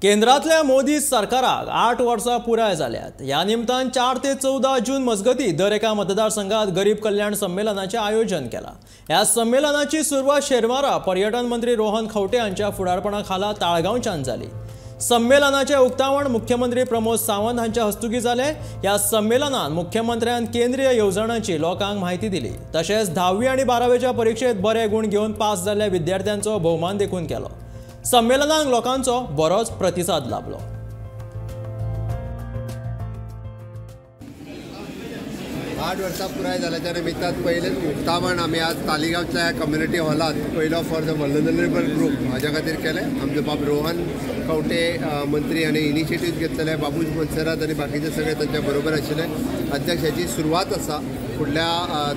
केंद्रातल्या मोदी सरकाराक 8 वर्सां पुराय जाल्यात. ह्या निमतान 4 ते 14 जून मजगती दर एका मतदारसंघात गरीब कल्याण संमेलनाचें आयोजन केलां. ह्या संमेलनाची सुरवात शेनवारा पर्यटन मंत्री रोहन खंवटे हांच्या फुडारपणा खाला ताळगांवच्यान जाली. संमेलनाचें उक्तावण मुख्यमंत्री प्रमोद सावंत हांच्या हस्तुकीं जालें. ह्या संमेलनात मुख्यमंत्र्यान केंद्रीय येवजणांची लोकांक म्हायती दिली. तशेंच 10वी आनी 12वेच्या परिक्षेत बरे गूण घेवन पास जाल्ल्या विद्यार्थ्यांचो भोवमान देखून केलो. संमेलनाक लोकांचो बरोच प्रतिसाद लाभलो. आठ वर्सां पुराय जाल्याच्या निमित्तान पयलेंच उक्तावण आमी आज तालिगांवच्या कम्युनिटी हॉलांत पयलो फॉर the vulnerable group हाज्या खातीर केलें. आमचो बाब रोहन खंवटे मंत्री हाणें इनिशिएटीव घेतलेले, बाबूश मोन्सेरात आनी बाकीचे सगळे तांच्या बरोबर आशिल्ले. अध्यक्ष हाची सुरवात आसा. फुडल्या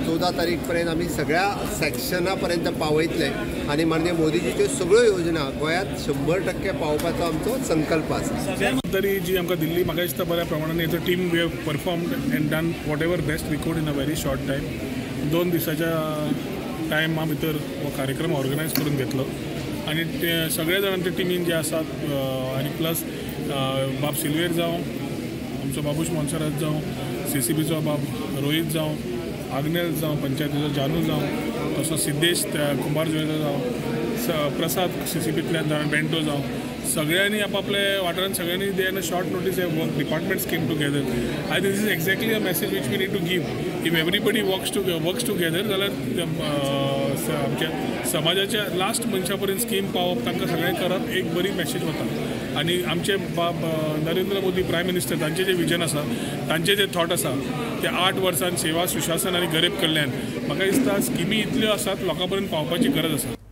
14 तारीख पर्यंत आमी सगळ्या सेक्शना पर्यंत पावयतले आनी माननीय मोदीजीच्यो सगळ्यो योजना गोंयांत 100% पावोवपाचो आमचो संकल्प आसा. तरी जी आमकां दिल्ली म्हाका दिसता बऱ्या प्रमाणान it's a team we have performed and done whatever best we could in a very short time. 2 दिसाच्या टायमा भितर हो कार्यक्रम ऑर्गनायज करून घेतलो आनी ते सगळे जाण आमच्या टिमीन जे आसात आनी प्लस बाब सिल्वेर जावं, आमचो बाबूश मोन्सेरात जावं, सीसीबीचो बाब रोहीत जावं, आग्नेल जावं, पंचायतीचो जानू जावं, तसो सिद्धेश कुंभार जुवेचो जावं, प्रसाद सीसीबींतल्यान जावं, बेंटो जावं, सगळ्यांनी आपापले वाठारांत सगळ्यांनी they on a short notice work departments came together. I this is exactly a message which we need to give. If everybody works together जाल्यार आमच्या समाजाच्या लास्ट मनशा पर्यंत स्कीम पावप, तांकां सगळें करप एक बरी मॅसेज वता. आनी आमचे बाब नरेंद्र मोदी प्रायम मिनिस्टर तांचें जें विजन आसा, तांचें जे थॉट आसा ते 8 वर्सांत सेवा सुशासन आनी गरीब कल्याण, म्हाका दिसता स्किमी इतल्यो आसात लोकां पर्यंत पावपाची गरज आसा.